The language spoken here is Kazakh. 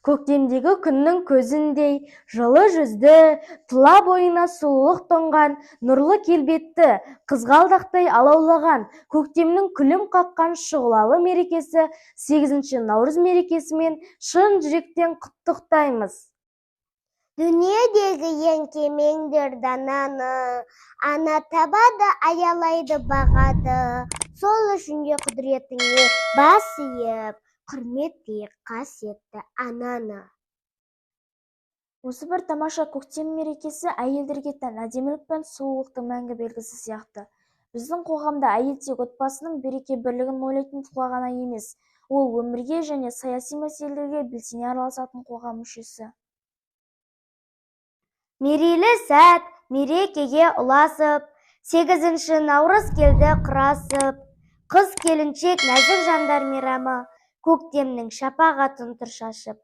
Көктемдегі күннің көзіндей жылы жүзді, тұла бойына сұлулық тұнған, нұрлы келбетті, қызғалдақтай алаулаған, көктемнің күлім қаққан шұғылалы мерекесі 8 наурыз мерекесімен шын жүректен құттықтаймыз. Дүниедегі ең кемеңгер дананы ана табады, аялайды, бағады. Сол үшін де құдіретіңе бас иіп, құрметтейік қасиетті ананы. Осы бір тамаша көктем мерекесі әйелдерге тән әдемілік пен сұлулықтың мәңгі белгісі сияқты. Біздің қоғамда әйел тек отбасының береке-бірлігін ойлайтын тұлға ғана емес, ол өмірге және саяси мәселелерге белсене араласатын қоғам мүшесі. Мерейлі сәт мерекеге ұласып, 8 наурыз келді құрасып. Қыз келіншек, нәзік жандар мейрамы, көктемнің шапағатын тұр шашып.